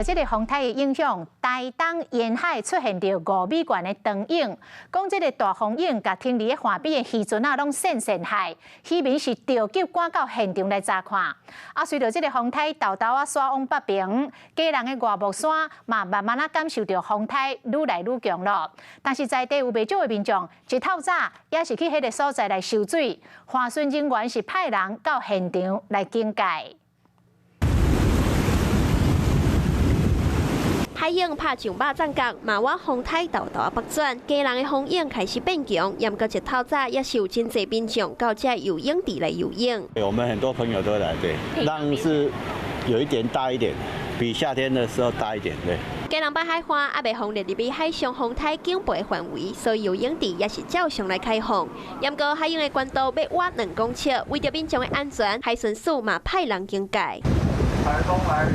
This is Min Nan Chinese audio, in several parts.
這個風颱的影響，台東沿海出現著5米懸的長湧，講這個大風湧共停佇咧岸邊的漁船仔攏跣跣害，漁民是著急趕到現場來查看。啊，隨著這個風颱沓沓仔徙往北爿，基隆的外木山嘛慢慢仔感受著風颱愈來愈強囉。但是在地有袂少的民眾，一透早也是去彼个所在來收水，岸巡人員是派人到現場來警戒。海湧拍上肉粽角，嘛倚風颱沓沓北轉，基隆的風湧開始變強，毋過一透早也是有真濟民眾到這游泳池來游泳。我們很多朋友都來，對，浪是有一點大一點，比夏天的時候大一點，對。基隆北海岸猶未放列入海上風颱警報範圍，所以游泳池也是照常來開放。毋過海湧的懸度欲倚2公尺，為著民眾的安全，海巡署嘛派人警戒。颱風來臨，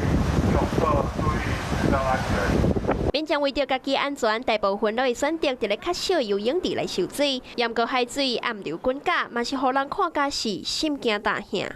遊客注意自身安全。民眾為著家己安全，大部分攏會選擇佇咧較小游泳池來游水。毋過海水暗流滾攪，嘛是予人看甲是心驚膽驚。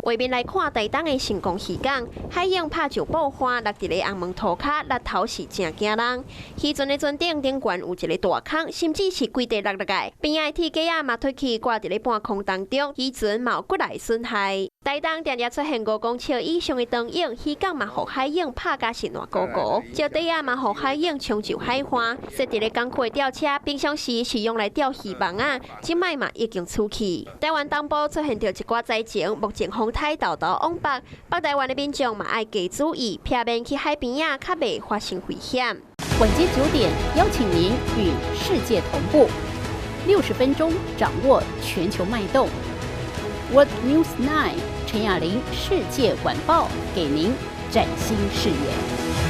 畫面來看，台東的成功漁港，海湧拍石爆花，落佇咧紅門塗跤，力頭是誠驚人。漁船的船頂頂懸有一个大空，甚至是規塊落落來。邊仔的鐵架仔嘛脫去掛佇咧半空當中，漁船嘛有幾來損害。台東定定出現5公尺以上的長湧，漁港嘛予海湧拍甲是爛糊糊，石塊仔嘛予海湧沖上海岸。設佇咧港區的吊車，平常時是用來吊漁網仔，這擺嘛已經出去。台灣東部出現著一寡災情，目前風颱沓沓往北，北台灣的民眾嘛愛加注意，避免去海邊仔，較袂發生危險。晚間9點，邀請您與世界同步，60分鐘掌握全球脈動。World News 9 陳雅玲世界晚報，給您嶄新視野。